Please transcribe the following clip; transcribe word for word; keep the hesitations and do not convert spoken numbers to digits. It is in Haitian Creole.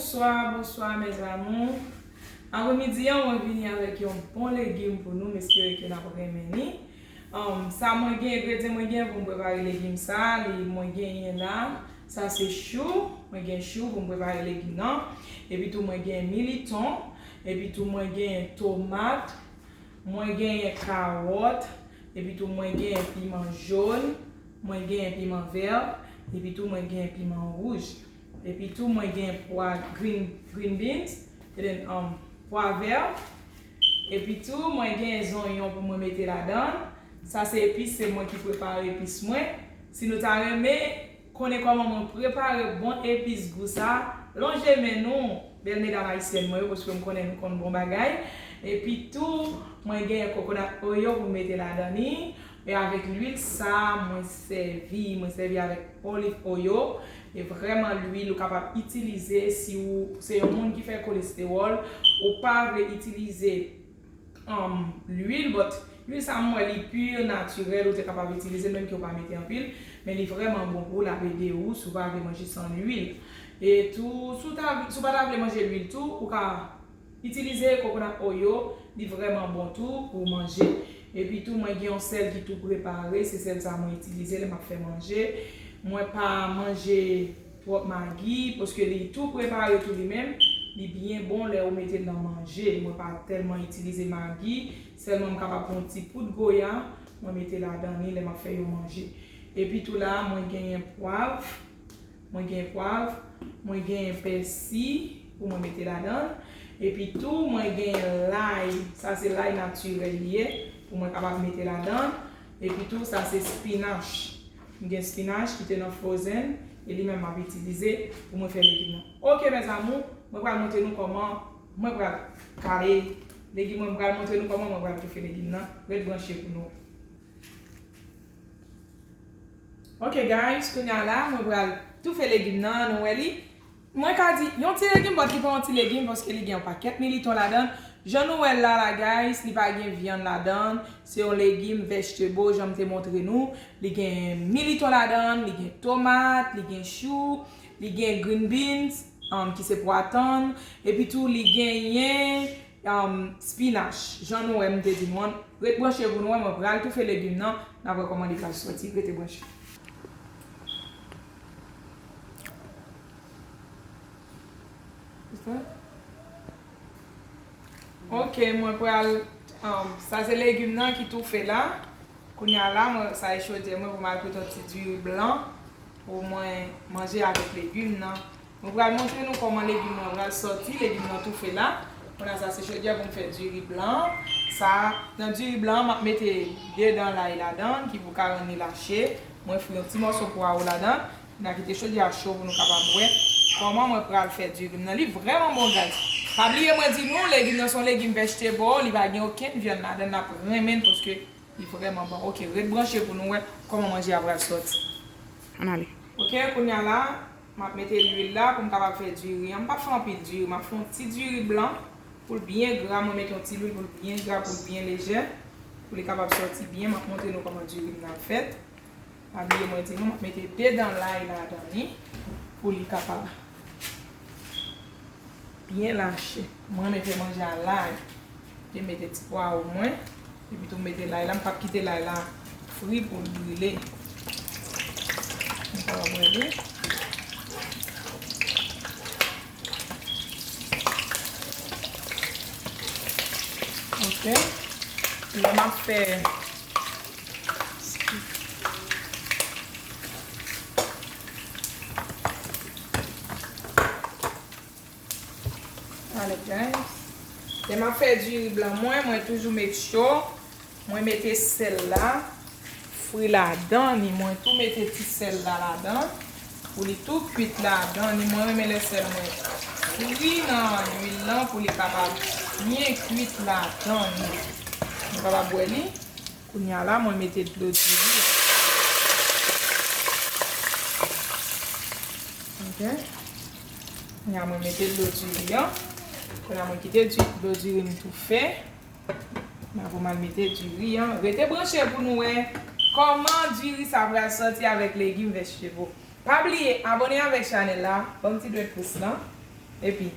Bonswa, bonswa, mes amours. Apremidi an, mwen vini avèk yon bon legim pou nou. M espere ke n ap renmen li. Um, sa mwen gen, engredyan mwen gen pou m prepare legim sa, li, mwen genyen la, sa se chou, mwen gen chou pou m prepare legim nan. Epi tou, mwen gen militon. Epi tou, mwen gen tomat. Mwen genyen kawòt, epi tou mwen genyen piman jòn, mwen genyen piman vè, epi tou mwen genyen piman wouj. Epi tou mwen genyen pwa green, green beans, and then, um, pwa vè. Epi tou mwen genyen zonyon pou mwen mete ladan. Sa se epis, se mwen ki prepare epis mwen. Si nou ta renmen konnen kòman mwen prepare bon epis gou sa, lonje men nou, bèl medam ayisyèn mwen yo, paske m konnen nou konn bon bagay. Epi tou, mwen genyen kokonat oil pou m mete ladan li. E avèk lwil sa, mwen sèvi, mwen sèvi avèk olive oil. E vrèman lwil ou kapab itilize si ou se yon moun ki fè kolestewòl, ou pa vle itilize um, lwil, but lwil sa m wè li pi natirèl, ou te kapab itilize l, menm ke w pa mete anpil, men li vrèman bon pou ou, l ap ede ou si w pa vle manje san lwil. E tou, si w ta, si w pa ta vle manje lwil tou, ou ka itilize coconut oil, li vrèman bon tou pou manje. Epi tou, mwen gen yon sèl ki tou prepare, se sèl sa mwen itilize lè m ap fè manje. Mwen pa manje twòp magi, paske li tou prepare tou li menm, li byen bon lè ou mete l nan manje. Mwen pa tèlman itilize magi, sèlman m kapab pran yon ti poud goya, mwen mete ladan li lè m ap fè yon manje. Epi tou la, mwen genyen pwav, mwen genyen pwav, mwen genyen pèsi pou mwen mete ladan. Epi tou, mwen genyen lay, sa se lay natirèl li ye, pou mwen kapab mete ladan. Epi tou, sa se spinach. M gen spinach ki te nan frozen, e li menm m ap itilize pou mwen fè legim nan. Ok, mes amours, mwen pral montre nou kòman mwen pral kale legim mwen, mwen pral montre nou kòman mwen pral toufe legim nan. Ret branche pou nou. Ok, guys, kounye a la, mwen pral toufe legim nan, nou wè li. Mwen ka di, yon ti legim, but li pa yon ti legim, paske li gen yon pakèt militon ladan. Jan nou wè l la, la, guys, li pa gen vyann ladan. Se yon legim vegetable, jan m te montre nou. Li gen militon ladan, li gen tomat, li gen chou, li gen green beans, um, ki se pwa tann. Epi tou, li genyen, um, spinach. Jan nou wè, m te di nou an. Ret branche pou nou wè, mwen pral toufe legim nan. N ap wè kòman li pral soti. Rete branche. Ok, mwen pral, um, sa se legim nan ki toufe la. Kounye a la, mwen, sa e chodyè mwen pou m al pote yon ti diri blan pou mwen manje avèk legim nan. Mwen pral montre nou kòman legim nan pral sòti, legim nan toufe la. Kounye a sa se chodyè pou m fè diri blan. Sa, nan diri blan, m ap mete de dan lay ladan, ki pou ka rann li lache. Mwen fri yon ti mòso pwawo ladan. N a kite chodyè a cho pou nou kapab wè kòman mwen pral fè diri m nan. Li vrèman bon, guys. Pa bliye mwen di nou, legim nan se yon legim vegetable, li pa gen okenn vyann ladan, n ap renmen l paske li vrèman bon. Ok, ret branche pou nou wè kòman manje a pral sòti. Ann ale. Ok, kounye a la, m ap mete lwil la pou m kapab fè diri an. M p ap fè anpil diri, m ap fè yon ti diri blan pou l byen gra. Mwen mete yon ti lwil pou l byen gra, pou l byen lejè, pou li kapab sòti byen. M ap montre nou kòman diri m nan ap fèt. Pa bliye mwen di nou, m ap mete de dan lay ladan li pou li kapab byen lache. Mwen renmen fè manje a lay. Epi m mete ti pwawo mwen. Epi tou m mete lay la. M p ap kite lay la fri pou l brile. Nou kapab wè li. Ok. Lè m ap fè Alèt, guys. Lè m ap fè diri blan mwen, mwen toujou make sure mwen mete sèl la, fri ladan li. Mwen tou mete ti sèl la ladan pou li tou kuit ladan li. Mwen renmen lè sèl mwen fri nan lwil lan pou li kapab byen kuit ladan li. Nou kapab wè li. Kounye a la, mwen mete dlo diri. Ok. Kounye a, mwen mete dlo diri an. Kounye a, mwen kite di-, dlo diri m toufe. Kounye a, pou m al mete diri an. Rete branche pou nou wè kòman diri sa pral sòti avèk legim vegetable. Pa bliye abòne avèk chanèl la, ban m ti dwèt pous lan. Epi,